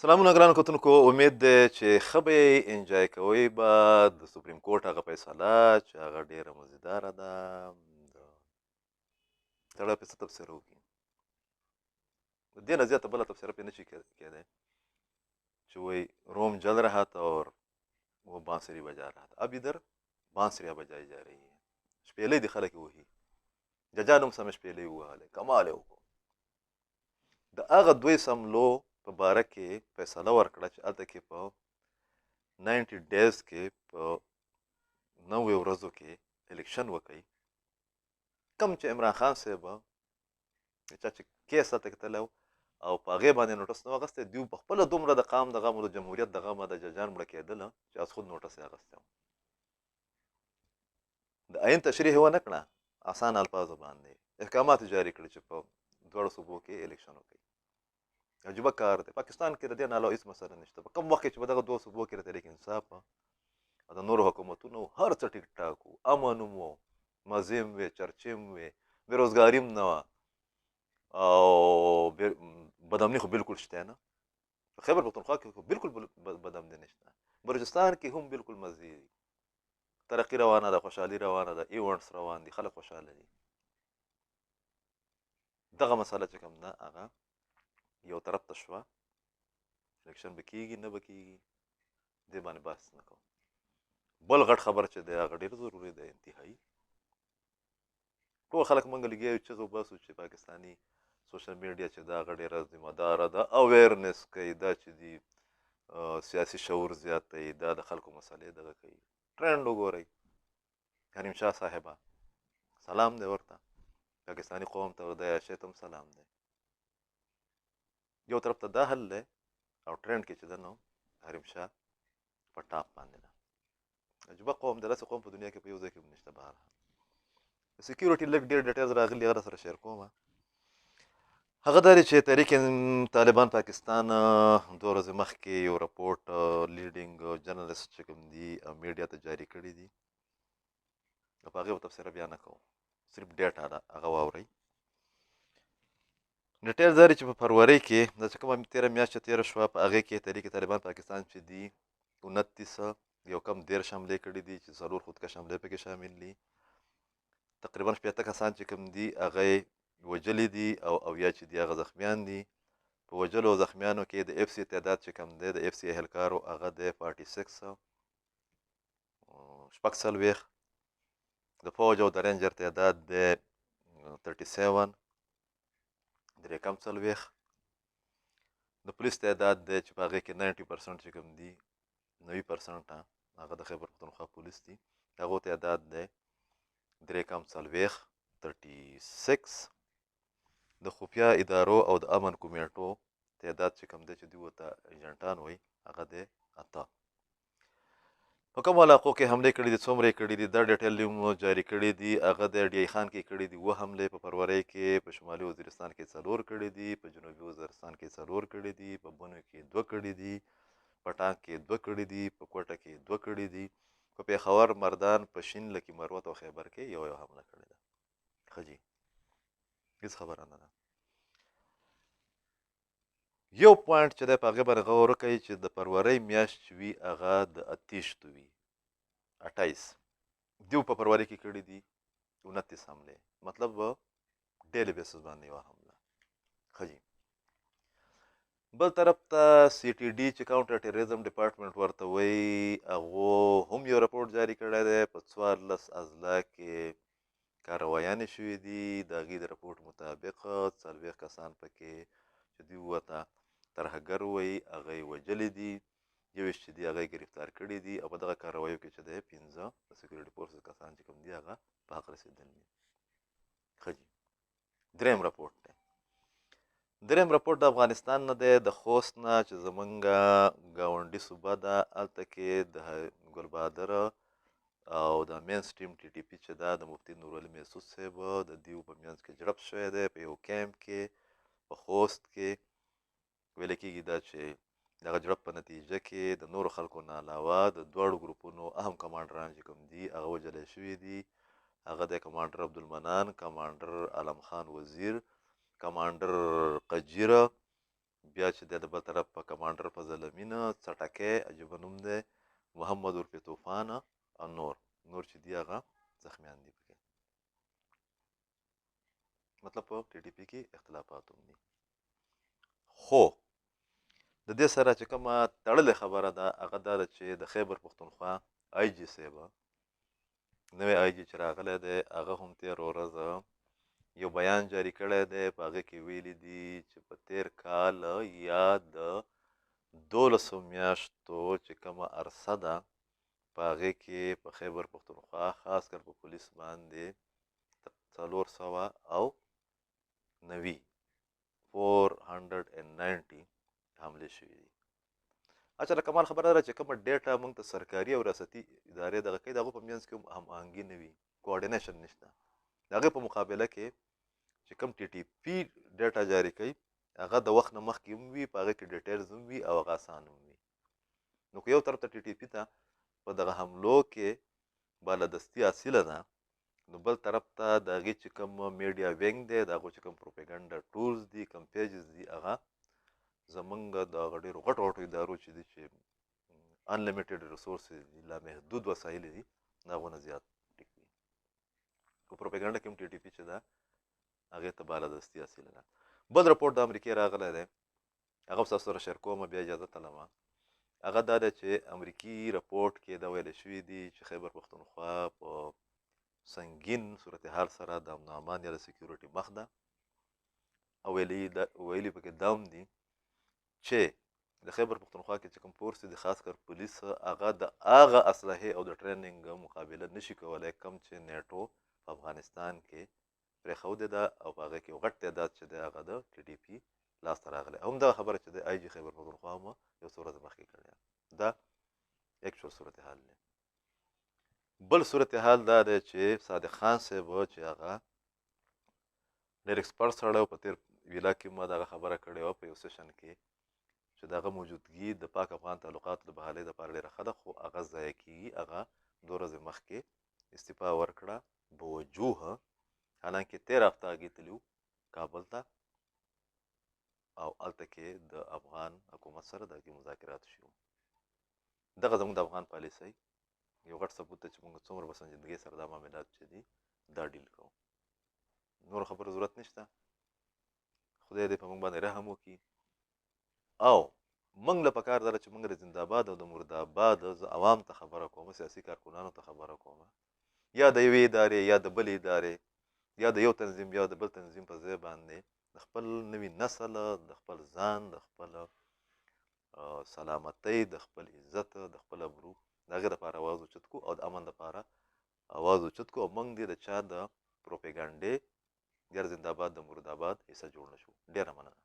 سلامونه ګرانو کتونکو، امید دی چې ښه به یئ، انجوای کوئ به. د سپریم کورټ هغه فیصله چې هغه ډېره مزیداره ده، د سړی پرې څه تبصره وکړي، د دې نه زیاته بله تبصره پرې نه شي کېدی چې وایي روم جل رہا تھا اور وہ بانسری بجا رہا تھا، اب ادھر بانسریاں بجائی جا رہی ہیں. شپېلۍ دي خلک وهي، ججان هم سمې شپېلۍ ووهلې، کمال یې وکړو. د هغه دوی سملو په باره کې فیصله ورکړه چې هلته کې په 90 ډیز کې، په 90 ورځو کې الیکشن وکړي. کم چې عمران خان صاحب چا چې کیس هلته کې تللی او په هغې باندې نوټس نه واخیستی، دوی په خپله دومره د قام د غم او د جمهوریت د غمه د ججان مړه کېدله چې از خود نوټس یې اخیستی و. د آئین تشریح یې ونه کړه، اسانه الفاظو باندې احکامات یې جاري کړي چې په دواړو صوبو کې الیکشن وکړي. عجیبه کار دی. پاکستان کې د دې نه علاوه هېڅ مسله نشته. په کوم وخت کې چې په دغه دوو صوبو کې د تحریک انصاف او د نورو حکومتونو هر څه ټیک ټاک وو، امن هم و، مزې هم وې، چرچې هم وې، بېروزګاري هم نه وه او بدامني خو بالکل شته نه. په خیبر پښتونخوا کې خو بالکل بدامني نشته، بلوچستان کې هم بالکل مزې دي، ترقي روانه ده، خوشحالي روانه ده، ایونټس روان دي، خلک خوشحاله دي. دغه مسله چې کوم ده هغه یو طرف ته شوه، الیکشن به کېږي نه به کېږي، دې باندې بحث نه کوم. بل غټ خبر چې دی هغه ډېر ضروري دی، انتهایي. ټول خلک موږ لګیا یو چغې وباسو چې پاکستاني سوشل میډیا چې دا هغه ډېره ذمه داره ده، اویرنس کوي، دا چې دي سیاسي شعور زیاتوي، دا د خلکو مسلې دغه کوي. ټرینډ وګورئ، حریم شاه صاحبه سلام دی ورته، پاکستاني قوم ته د عایشې ته هم سلام دی. یو طرف ته دا حل دی او ټرینډ کې چې ده نو حریم شاه په ټاپ باندې ده. عجیبه قوم دی، داسې قوم په دنیا کې په یو ځای کې هم نشته. بهرحال سکیورټي لږ ډېر ډیټیلز راغلي، هغه سره شیر کوم. هغه دا دی چې تحریک طالبان پاکستان دوه ورځې مخکې یو رپورټ لیډینګ جرنلسټ چې کوم دي میډیا ته جاري کړي دي، په هغې به تبصره بیا نه کوم، صرف ډیټا ده هغه واورئ. ډیټیل دا دی چې په فرورۍ کې دا چې کومه تېره میاشت چې تېره شوه په هغې کې تحریک طالبان پاکستان چې دي 29 یو کم 30 حملې کړي دي چې 4 خودکش حملې پکې شامل دي. تقریبا 60 کسان چې کوم دي هغه یې وژلي دي او 70 چې دي هغه زخمیان دي. په وژلو او زخمیانو کې د اف سي تعداد چې کوم دی د اف سي اهلکارو هغه دی 46 46، د فوج او د رینجر تعداد دی 37 43، د پولیس تعداد دی چې په هغې کې 90% چې کوم دي 90% هغه د خیبر پښتونخوا پولیس دي، هغو تعداد دی 43 36. د خفیه ادارو او د امن کمیټو تعداد چې کوم دی چې دوی ورته ایجنټان وایي هغه دی 8. په کومو علاقو کې حملې کړي دي، څومره یې کړي دي، دا ډیټیل یې هم جاري کړي دي. هغه د ډي ای خان کې کړي دي 7 حملې، په فرورۍ کې، په شمالي وزیرستان کې 4 کړي دي، په جنوبي وزیرستان کې 4 کړي دي، په بنو کې 2 کړي دي، په ټانک کې 2 کړي دي، په کوټه کې 2 کړي دي، په پېښور، مردان، پشین، لکي مروت او خیبر کې یو یو حمله کړې ده. ښه جي، هېڅ خبره نه ده. یو پوینټ چې دی په هغې باندې غور وکړئ چې د فرورۍ میاشت چې وي هغه د 28 وي، 28 دیو په فرورۍ کې کړي دي 29 حملې، مطلب ډیلی بیسس باندې یوه حمله. ښه جي، بل طرف ته سی ټي ډي چې کاونټر ټیرریزم ډپارټمنټ ورته وایي هغو هم یو رپورټ جاري کړی دی. په 14 اضلاع کې کاروایانې شوې دي. د هغې د رپورټ مطابق 40 کسان پکې چې دوی ورته ترهګر وایي هغه یې وژلي دي، 21 چې دي هغه یې ګرفتار کړي دي او په دغه کاروایو کې چې دی 5 د سکیورټي فورسز کسان چې کوم دي هغه په حق رسېدلي دي. ښه جي، دریم رپورټ دی. دریم رپورټ د افغانستان نه دی، د خوست نه چې زمونږ ګاونډي صوبه ده، هلته کې د ګلبادر او د مین سټریم ټي ټي پي چې ده د مفتي نورعلي محسود صاحب د دیو په منځ کې جړپ شوی دی په یو کیمپ کې په خوست کې. ویل کېږي دا چې دغه جړپ په نتیجه کې د نورو خلکو نه علاوه د دواړو ګروپونو اهم کمانډران چې کوم دي هغه وژلی شوي دي. هغه دی کمانډر عبدالمنان، کمانډر عالم خان وزیر، کمانډر قجیره، بیا چې د بل طرف په کمانډر فضل امین، څټکی عجیبه نوم دی، محمد عرف طوفان او نور نور چې دي هغه زخمیان دي پکې. مطلب په ټي ټي پي کې اختلافات هم دي. خو د دې سره چې کومه تړلې خبره ده هغه دا ده چې د خیبر پښتونخوا آی جي صاحب، نوی آی جي چې راغلی دی، هغه هم تېره ورځ یو بیان جاري کړی دی. په هغه کې ویلي دي چې په تېر کال یا د 12 میاشتو چې کومه عرصه ده په هغې کې په خیبر پښتونخوا خاص کر په پولیس باندې 490 490 حملې شوې دي. اچھا، د کمال خبره ده چې کومه ډیټا موږ ته سرکاري او ریاستي ادارې دغه کوي، د هغو په منځ کې هم هماهنګي نه وي، کوارډینیشن نشته. د هغې په مقابله کې چې کوم ټي ټي پي ډیټا جاري کوي هغه د وخت نه مخکې هم وي، په هغې کې ډیټیلز هم وي او هغه اسان هم وي. نو که یو طرف ته ټي ټي پي ته په دغه حملو کې بالادستي حاصله ده، نو بل طرف ته د هغې چې کوم میډیا وینګ دی، د هغو چې کوم پروپیګنډا ټولز دي، کوم پیجز دي، هغه زمونږ د هغه ډېرو غټو غټو ادارو چې دي چې انلیمیټډ ریسورسز دي، لامحدود وسایل دي، د هغو نه زیات ټیک دي. په پروپیګنډا کې هم ټي ټي پي چې ده هغې ته بالادستي حاصله ده. بل رپورټ د امریکې راغلی دی، هغه به ستاسو سره شیر کوم، بیا اجازه طلبه. هغه دا دی چې امریکي رپورټ کې دا ویل شوي دي چې خیبر پښتونخوا په سنګین صورتحال سره د امن امان یا د سیکیورټي مخ ده، او ویلي پکې دا هم دي چې د خیبر پښتونخوا کې چې کوم فورس دي، خاص کر پولیس، هغه د هغه اسلحې او د ټریننګ مقابله نشي کولی کوم چې نیټو په افغانستان کې پرېښودې ده، او په هغې کې یو غټ تعداد چې دی هغه د ټي ټي پي لاسته راغلی. هم دغه خبره چې د آی جي خیبر پښتونخوا هم یو څو ورځې مخکې کړې ده، دا اکچوال صورتحال دی. بل صورتحال دا دی چې صادق خان صاحب چې هغه ډېر اکسپرټ سړی و، په تېر ویلا کې ما دغه خبره کړې وه په یو سیشن کې چې د هغه موجودګي د پاک افغان تعلقاتو د بحالۍ دپاره ډېره ښه ده، خو هغه ضایع کېږي. هغه 2 ورځې مخکې استعفا ورکړه بوجوه، حالانکه تېره هفته هغې تللي وو کابل ته او هلته کې د افغان حکومت سره د هغې مذاکرات شوي وو. دغه زموږ د افغان پالیسۍ یو غټ ثبوت دی چې موږ څومره په سنجیدګۍ سره دا معاملات چې دي دا ډیل کوو. نورو خبرو ضرورت نشته. خدای دې په موږ باندې رحم وکړي. او موږ له پکار ده چې موږ د زنده‌باد او د مرداباد زه عوام ته خبره کوم، سیاسي کارکنانو ته خبره کوم، یا د یوې ادارې یا د بلې ادارې یا د یو تنظیم یا د بل تنظیم په ځای باندې د خپل نوي نسل، د خپل ځان، د خپل سلامتۍ، د خپل عزت، د خپل ابرو د هغې دپاره اواز اوچت کړو او د امن دپاره اواز اوچت کړو. او موږ دې د چا د پروپیګنډې یا زنده‌باد د مرداباد حصه جوړ نه شو. ډېره مننه.